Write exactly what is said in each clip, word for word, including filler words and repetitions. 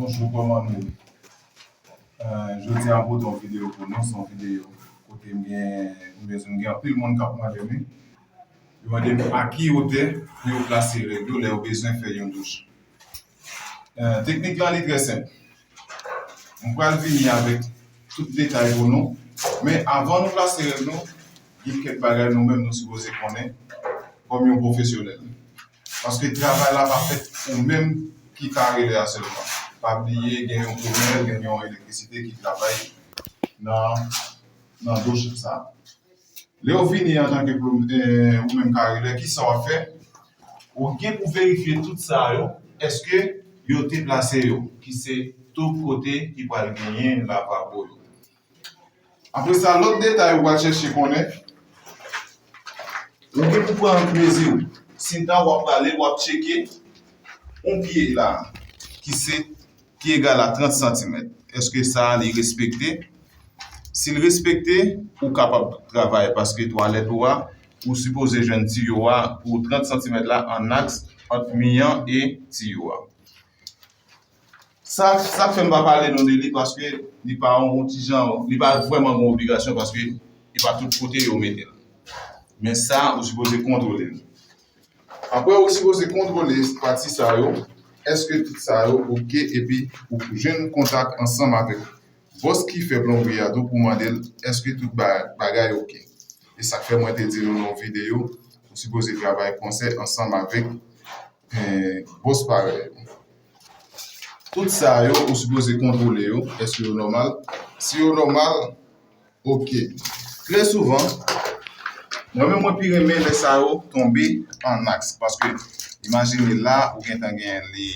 Bonjou, kòman nou ye? Euh, jodi a, m pote yon videyo pou nou. Se yon videyo kote m gen, m bezwen, m gen anpil moun k ap mande m. Yo mande m a ki otè pou yo plase règ yo lè yo bezwen fè yon douch. Euh, teknik la, li trè senp. M pral vini avèk tout detay pou nou. Men avan nou plase règ nou, gen kèk bagay nou menm nou sipoze konnen kòm yon pwofesyonèl. Paske travay la pa fèt ou menm ki kare lè a sèlman. Pa bliye, gen yon plomè, gen yon elektrisite ki travay nan, nan douch sa. Lè w vini antanke plom-, eh, ou menm kare lè, kisa w ap fè? Ou gen pou verifye tout sa yo, èske yo te plase yo, ki se tou kote ki pral genyen lavabo yo. Apre sa, lòt detay ou pral chèche konnen, ou gen pou pran mezi w. Si nan w ap prale, w ap tcheke yon pye la, ki se, ki egal a trant santimèt. Èske sa a li respekte? Si l respekte, ou kapab travay paske twalèt ou a, ou sipoze jwenn tiyo a pou trant santimèt la an aks ant mi an e tiyo a. Sa, sa k fè m pa pale nou de li, paske li pa yon ti jan, li pa vrèman yon obligasyon, paske li pa tout kote yo mete l. Men sa, ou sipoze kontwole l. Apre, ou sipoze kontwole pati sa yo, èske tout sa yo oke, epi ou jwenn kontak ansanm avèk bòs ki fè plonbri a tou pou mande l, èske tout ba-, bagay oke. E sa k fè mwen te di nou nan yon videyo, ou sipoze travay konsè ansanm avèk eh, bòs parèy yo. Tout sa yo, ou sipoze kontwole yo. Èske yo nòmal? Si yo nòmal, oke. Trè souvan, mwen menm mwen pi renmen lè sa yo tonbe an aks. Paske, imajine la, ou gentan gen li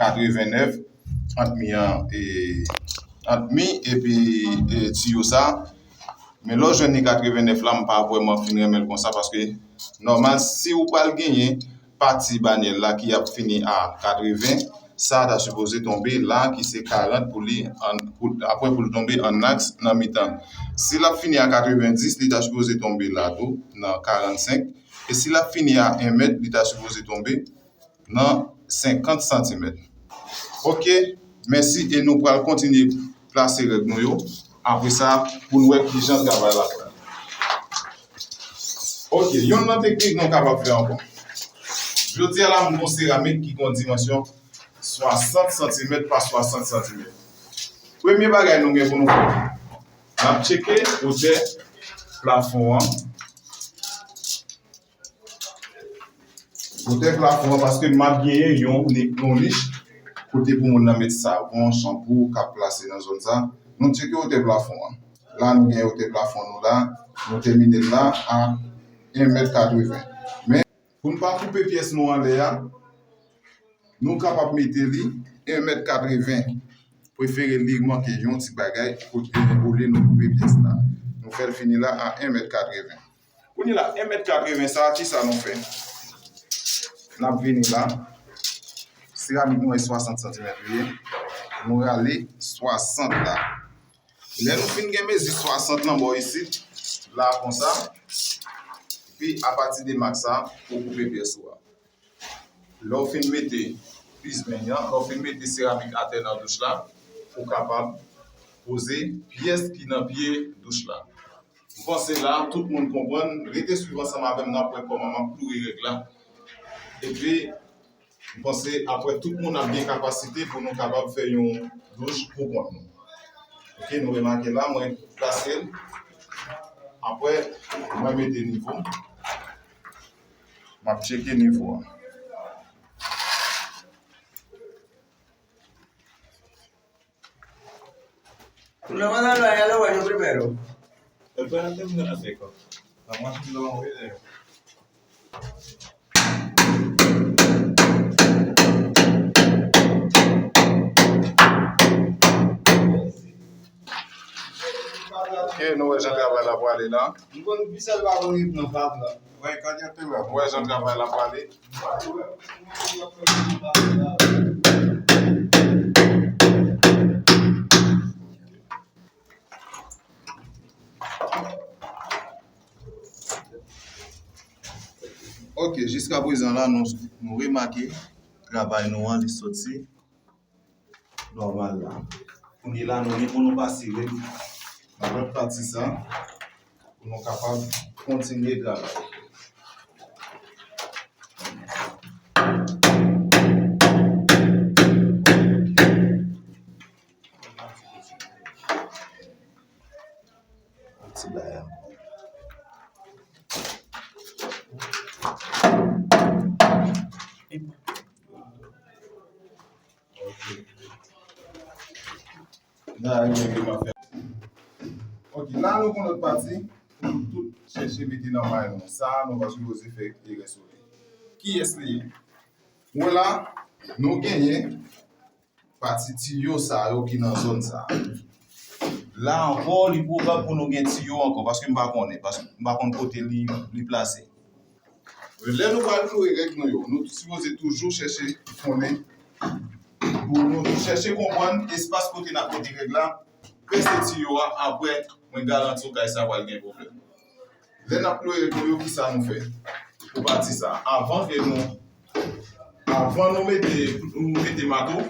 katrevennèf, ant mi an, e, ant mi epi, e, tiyo sa. Men lè w jwenn li katrevennèf la, m pa vrèman fin renmen l konsa, paske nòmal, si ou pral genyen pati banyèl la ki ap fini a katreven, sa ta sipoze tonbe la, ki se karant pou li, an, pou, apre pou l tonbe an aks nan mitan. Si l ap fini a katrevendis, li ta sipoze tonbe la tou, nan karannsenk. E si l ap fini a en mèt, li ta sipoze tonbe nan senkant santimèt. Oke, mèsi, e nou pral kontinye plase règ nou yo. Apre sa, pou n wè kijan travay la fèt. Oke, yonn nan teknik nou kapab fè ankò. Jodi a la, m gon seramik ki gon dimansyon swasant santimèt pa swasant santimèt. Premye bagay nou gen pou nou fè, n ap tcheke wotè plafon an. Wotè plafon an, paske m ap genyen yon ni-, yon nich kote pou moun nan met savon, chanpou, k ap plase nan zòn sa. Nou tcheke wotè plafon an. La, nou gen wotè plafon nou la. Nou tèmine l la a en mèt katreven. Men, pou n pa koupe pyès nou anlè a, nou kapab mete li en mèt katreven. Prefere li manke yon ti bagay kote olye nou koupe pyès la. Nou fè l fini la a en mèt katreven. Kounye la, en mèt katreven sa a, kisa nou fè? N ap vini la. Seramik nou e swasant santimèt li ye. Nou rale swasant la. Lè nou fin gen mezi swasant nan bò isit, la konsa, epi apati de mak sa, ou koupe pyès ou a. Lè w fin mete pisbeny an, lè w fin mete seramik atè nan douch la, ou kapab poze pyès ki nan pye douch la. M panse la, tout moun konprann. Rete swiv ansanm avè m, n ap wè kòman m ap kloure règ la. Epi, m panse apre tout moun ap gen kapasite pou nou kapab fè yon douch pou kont nou. Oke, nou remake la, mwen plase l. Apre, mwen mete nivo. M ap tcheke nivo a. Una mano al baño, al baño primero. Espérate un ratico. Vamos a hacer un video. Ok, nou wè jan travay la pwale la. M konn pi sèl pa konn ritm nan pap la. Wè, kòd yo te wè. Wè jan travay la pwale. Ok, jiska prezan la, nou, nou remake travay nou an, li soti. Nòmal la. Kounye la, nou gen pou nou pase règ nan lòt pati sa, pou nou kapab kontinye travay. Ti bagay ankò. Ok, la nou gon lòt pati pou nou tout chèche mete nan may nou. Sa a, nou pa sipoze fè erè sou li. Kiyès li ye? Bon, la, nou genyen pati tiyo sa yo ki nan zòn sa. La ankò, li pwobab pou nou gen tiyo ankò, paske m pa konnen, paske m pa konn kote li, li plase. Lè nou pral kloure règ nou yo, nou sipoze toujou chèche konnen, pou nou chèche konprann espas kote n ap mete règ la, pèse tiyo a, apre, mwen garanti w kay sa pral gen pwoblèm. Lè n ap kloure règ nou yo, kisa nou fè? Pou pati sa, avan ke nou, avan nou mete, nou mete mato,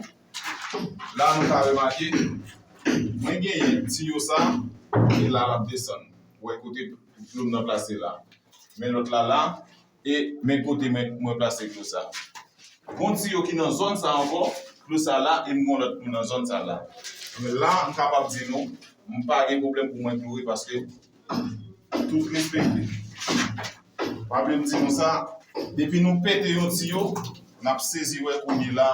la nou ka remake, mwen genyen tiyo sa, e la l ap desann. Ou wè kote dlo m nan plase la. Men lòt la la, e men kote mwen, mwen plase dlo sa. Gon tiyo ki nan zòn sa ankò, dlo sa la, e m gon lòt dlo nan zòn sa la. Men la, m kapab di nou, m pa gen pwoblèm pou mwen kloure paske tout respekte. Pa bliye m di nou sa, depi nou pete yon tiyo, n ap sezi wè kounye la.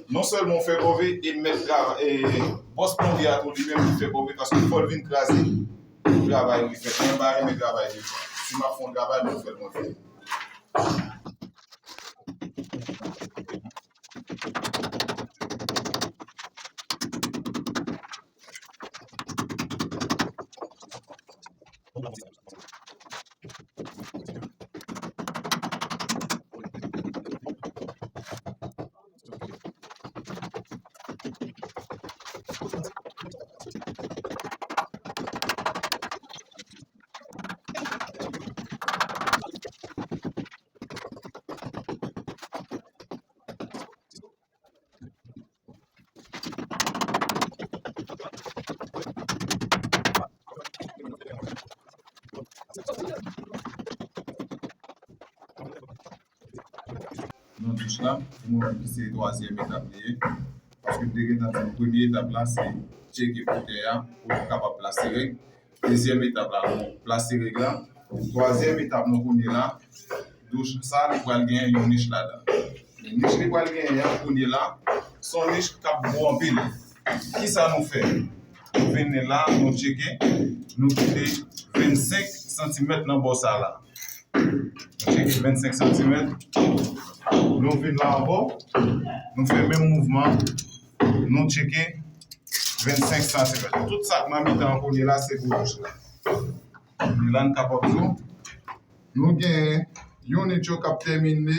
Non sèlman w fè kòve, e mèt travay, e bòs plonbye a tou li menm li fè kòve paske fò l vin kraze pou travay li fèt. Mwen pa renmen travay de fwa. Si m ap fè yon travay, mwen fè l mwen fè l. Nan douch la, pou mwen menm ki se twazyèm etap li ye. Paske m te gentan di nou, premye etap la, se tcheke pou tè a, pou nou kapab plase règ. Dezyèm etap la, nou plase règ la. Twazyèm etap nou kounye la, douch sa, li pral gen yon nich ladan. Men nich li pral genyen an kounye la, se yon nich k ap gwo anpil. Kisa nou fè? Nou vin la, nou tcheke, nou kite vennsenk santimèt nan bò sa la. Nou tcheke vennsenk santimèt. Nou vin la ankò, nou fè menm mouvman, nou tcheke vennsenk santimèt. Tout sa k nan mitan an kounye la, se pou douch la. Kounye la, n kapab di w, nou gen yon nich yo k ap tèmine,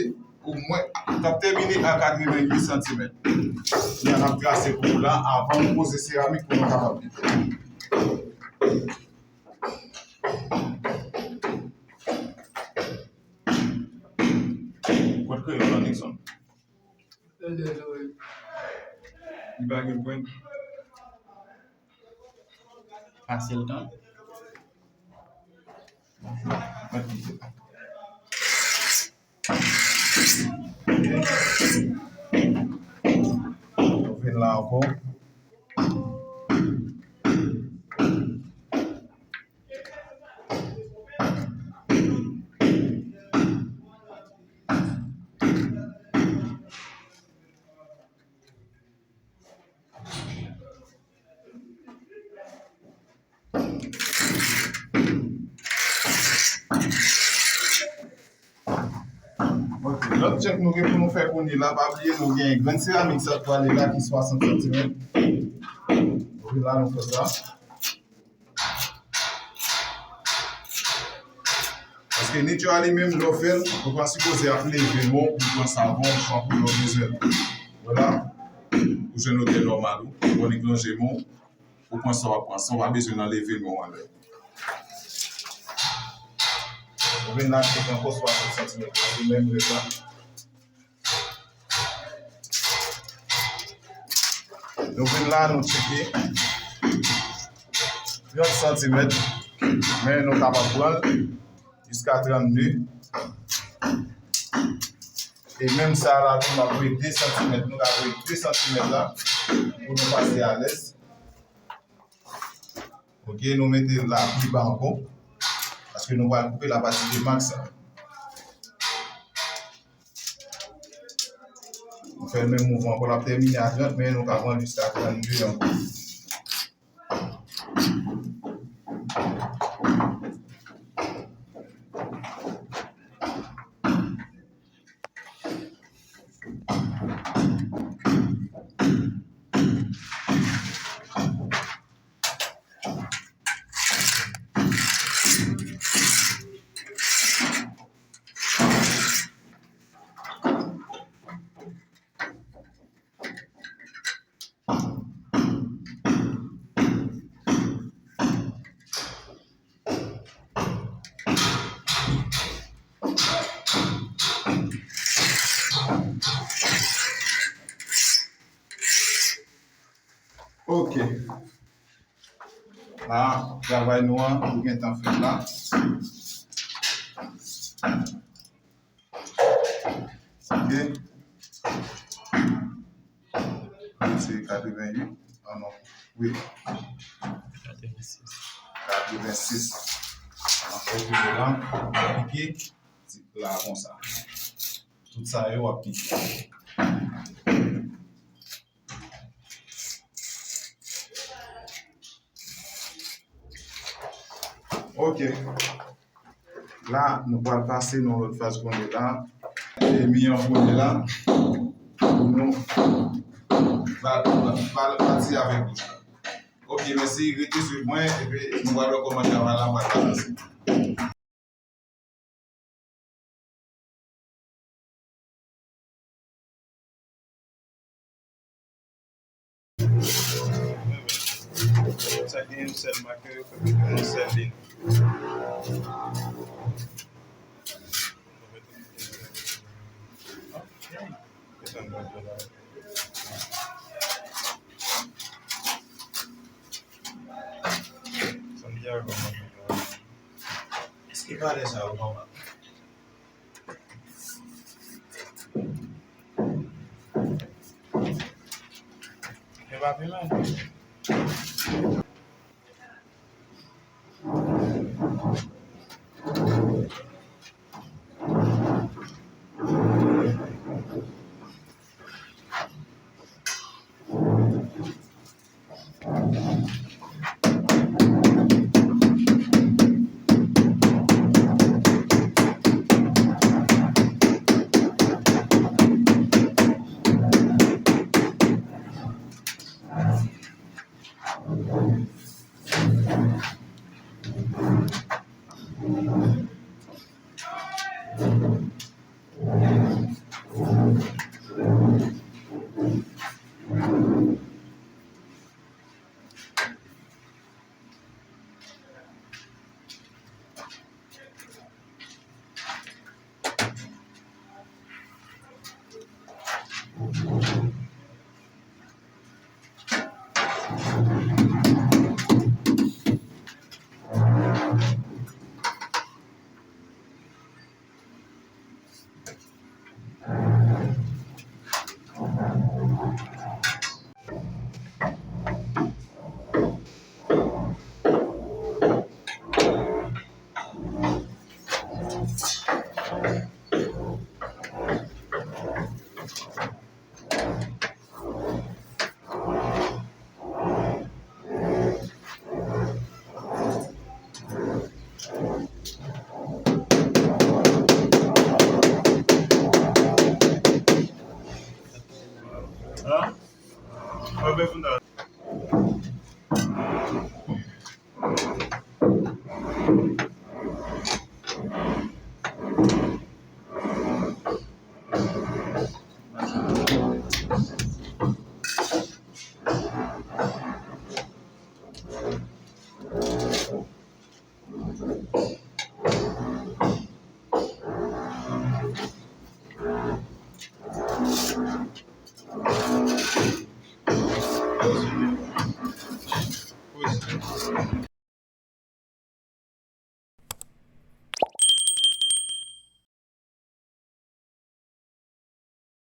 omwen, k ap tèmine a katreventuit santimèt. Kounye a, n ap trase kou la avan nou poze seramik pou nou kapab pete. Kot kreyòl lan, Nixon? Li pa gen pwen. Pase l tan. Mèt kite. Vin la ankò. Ok, lòt tchèk nou gen pou nou fè kounye la, pa bliye nou gen grenn seramik sa k prale la ki swasant santimèt. Ok, la nou fè sa. Paske nich yo a li menm, lè w fè l, ou pa sipoze ap leve men w pou pran savon, ou pran pou lè w bezwen l. Vwala. Ou jwenn odè nòmal ou, ou konn li plonje men w, ou pran sa w ap pran, san w pa bezwen nan leve men w anlè. Ou vin la, tcheke ankò swasant santimèt la, li menm rèd la. Nou vin la, nou tcheke trant santimèt, men nou kapab pran l jiska trannde. E menm sa la tou, n ap voye de santimèt, nou ka voye de santimèt la pou nou pase alèz. Ok, nou mete l la pi ba ankò, paske nou pral koupe lapati de mak sa. Nou fè l menm mouvman ankò, l ap tèmine a trant, men nou ka pran l jiska trannde ankò. Ok. La, travay nou an, nou gentan fè l la. Ok. Se katrevenn uit. Ah non. Wi. Katrevensis. Katrevensis. Ann fè vire la. Aplike. Ti pla konsa. Tout sa yo w ap pike. Ok. La, nou pral pase nan lòt faz kounye la. E mi an kounye la. Pou nou pral, pral pati avèk bouch la. Ok, mèsi. Rete swiv mwen. Epi nou pral wè kòman travay la pral avanse. Sa gen yon sèl makè, yo fè yon sèl liy. Santiago. Èske valè sa yo nòmal? Yo pa pi mal.